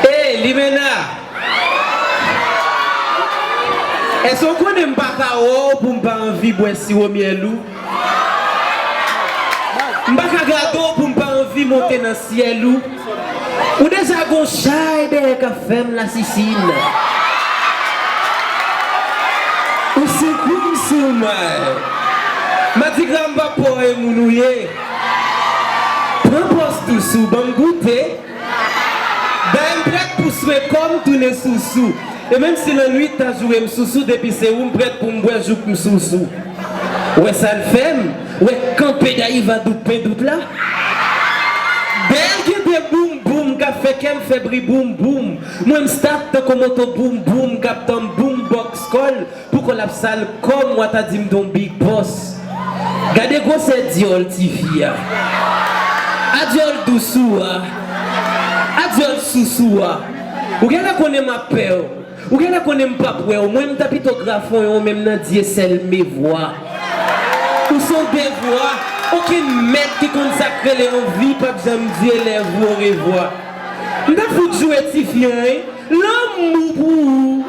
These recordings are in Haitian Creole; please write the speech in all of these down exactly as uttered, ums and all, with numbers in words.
Ey, Limena! Èske w konnen m pa ka wè w pou m pa anvi bwè siwo myèl ou? M pa ka gade w pou m pa anvi monte nan syèl ou? Ou deja gon chay dèyè k ap fè m lasisin. Ou sou kou m sou may. Madigra m pa pò e moun ou ye. Pran pòz dous ou, ban m goute. Dayè m prèt pou swe kò m tounen sousou. E menm si lannwit ta joure m sousou, depi se ou m prèt pou m bwè jouk m sousou. Wè sa l fè m? Wè kanpe Dayiva dout pen dout la? Bèl gen de boum boum k ap fè kè m fè bri boum boum. Mwen m stat tankou moto boum boum k ap tann boum bòks kò l. Pou kò l ap sal kò m, w a ta di m t on big boss. Gade gwosè dyòl tifi a. A dyòl dous ou a. A dyòl sousou a. Ou genlè konnen m ap pè w. Ou genlè konnen m p ap wè w. Mwen m ta pito grafon yon menm nan Dye sèl me vwa. Ou s on devwa. Okenn mèt ki konn sa k rele anvi p ap janm di elèv ou orevwa. M ta fout joure tifi an, wi. Lanmou pou ou.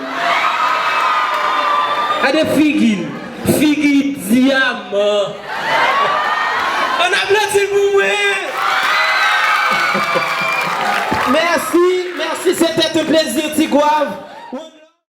Gade figi l. Figi dyaman. Ann aplodi l pou mwen. Mèsi, mèsi, c'était un plaisir, Ti Gwav.